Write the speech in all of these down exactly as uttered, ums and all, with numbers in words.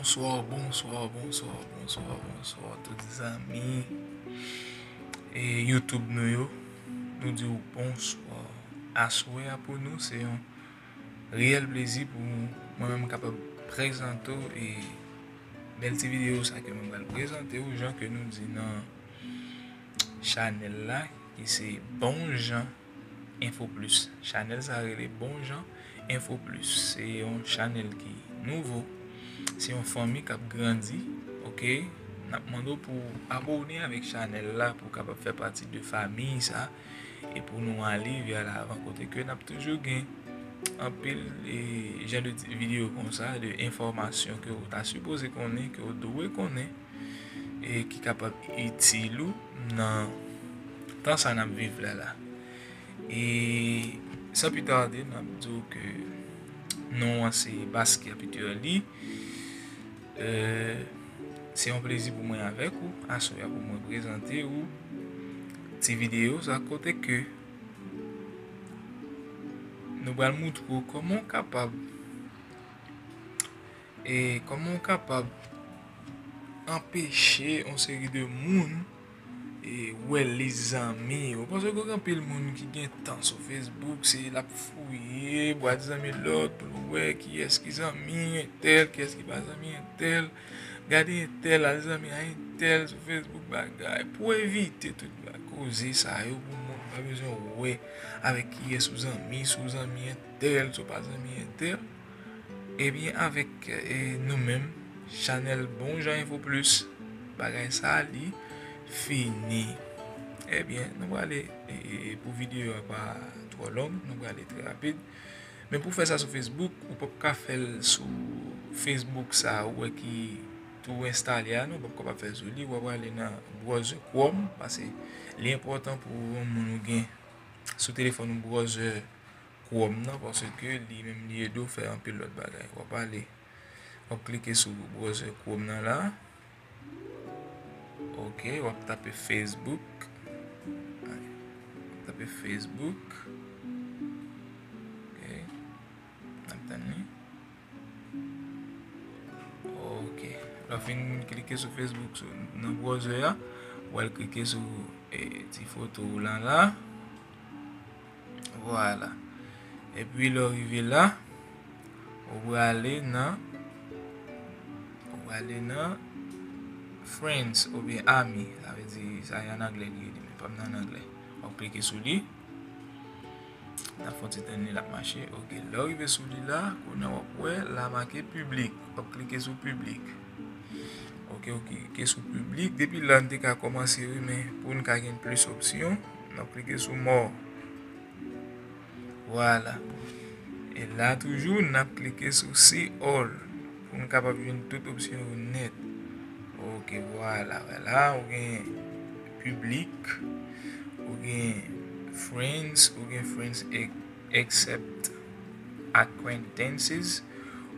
Bonswa, bonswa, bonswa, bonswa, bonswa, tout zanmi e YouTube nou yo. Nou di w bonswa. Aswè a pou nou, se yon reyèl plezi pou mwen menm kapab prezante w e bèl ti videyo sa ke mwen pral prezante w, jan ke nou di nan chanèl la, ki se Bon Jan Info Plus. Chanèl sa rele Bon Jan Info Plus. Se yon chanèl ki nouvo. Se yon fanmi k ap grandi. Oke? N ap mande w pou abòne avèk chanèl la, pou w kapab fè pati de fanmi sa, e pou nou ale vè lavan, kote ke n ap toujou gen anpil, e, jan de ti videyo konsa, de enfòmasyon ke w ta sipoze konnen, ke w dwe konnen, e ki kapab itil ou nan tan sa n ap viv la la. E san pli tade, n ap di w ke non an se Basquiat Peterly. E, se yon plezi pou mwen avèk ou, aswè a pou mwen prezante ou ti videyo sa kote ke nou pral moutre w kòman w kapab, e kòman w kapab anpeche yon seri de moun, e, wè lis zanmi yo. Paske gen anpil moun ki gen tan sou Facebook, se l ap fouye, bwat zanmi lòt, pou l wè kiyès ki zanmi entèl, kiyès ki pa zanmi entèl. Gade entèl, al zanmi a entèl sou Facebook, bagay. Pou evite tout koze sa yo, pou moun pa bezwen wè avèk kiyès ou zanmi, si w zanmi entèl, si w pa zanmi entèl. Ebyen, avèk, e, nou menm, chanèl Bon Jan Info Plus, bagay sa li fini. Ebyen, nou prale, e, e, pou videyo a pa twò long, nou prale trè rapid. Men pou fè sa sou Facebook, ou p ap ka fè l sou Facebook sa ou wè ki tou enstale a, non, ou p ap kapab fè l sou li, w ap prale nan browser Chrome, paske li enpòtan pou yon moun ou gen sou telefòn ou browser Chrome nan, paske li menm li ede w fè anpil lòt bagay. W ap ale, w ap klike sou browser Chrome nan la. Oke, w ap tape Facebook. Ale, w ap tape Facebook. Oke, n ap tann li. Oke, lè w fin klike sou Facebook sou, nan browser a, w al klike sou, e, ti foto w lan la. Vwala. Epi lè w rive la, ou prale nan, ou prale nan friends oubyen ami. Sa vle di, sa e an anglè li ye li menm, pa m nan anglè. W ap klike sou li. N ap fè yon ti tann li, l ap mache. Oke, lè w rive sou li la, kounye a w ap wè la make piblik. W ap klike sou piblik. Oke, w klike sou piblik. Depi la, n te ka kòmanse, wi, men pou n ka gen plis opsyon, n ap klike sou more. Vwala. E la toujou, n ap klike sou see all pou n kapab jwenn tout opsyon yo nèt. Oke, vwala, vwala. Ou gen piblik, ou gen friends, ou gen friends e-, except acquaintances,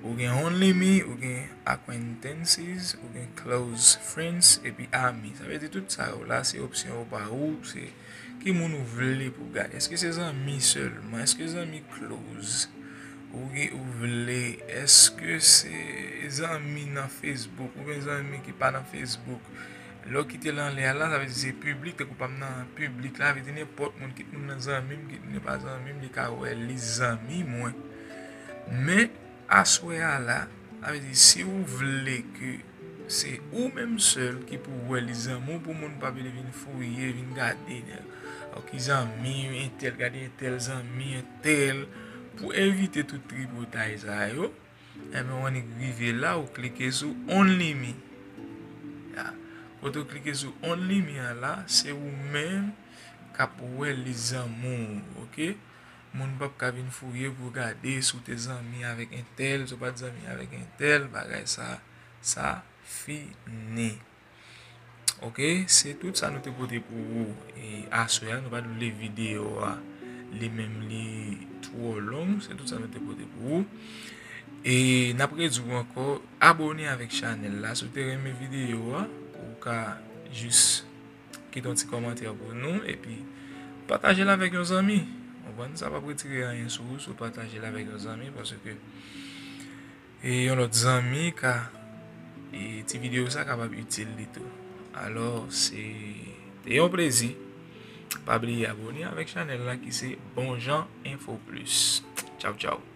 ou gen only me, ou gen acquaintances, ou gen close friends, epi ami. Sa vle di tout sa yo la, se opsyon yo ba ou, se ki moun ou vle pou gade. Èske se zanmi sèlman? Èske zanmi close? Ou gen, ou vle, èske se zanmi nan Facebook oubyen zanmi ki pa nan Facebook? Lè w kite l anlè a la, sa vle di se piblik, tankou pa m nan piblik la, vle di nenpòt moun, kit moun nan zanmi m, kit moun nan pa zanmi m, li ka wè lis zanmi mwen. Men, aswè a la, sa vle di si w vle ke se ou menm sèl ki pou wè lis zanmi w, pou moun pa vin, vin fouye, vin gade, ò, ki zanmi entèl, gade entèl zanmi entèl, pou evite tout tripotay sa yo, enben, w annik rive la, ou klike sou Only Me. Ya. Kote w klike sou Only Me an la, se ou menm k ap wè lis zanmi w, oke? Moun p ap ka vin fouye pou gade si w te zanmi avèk entèl, si w pa t zanmi avèk entèl, bagay sa, sa fini. Oke, se tout sa nou te pote pou ou, e, aswè a. Nou pa t vle videyo a, li menm, li twò long. Se tout sa nou te pote pou ou. E n ap redi w ankò, abòne avèk chanèl la. Si w te renmen videyo a, ou ka jis kite yon ti kòmantè pou nou, epi pataje l avèk yon zanmi. Konprann? Sa p ap retire anyen sou ou si w pataje l avèk yon zanmi, paske, e, yon lòt zanmi ka E ti videyo sa kapab itil li tou. Alò, se te yon plezi. Pa bliye abòne avèk chanèl la ki se Bonjan Enfo Plis. Tchaw, tchaw.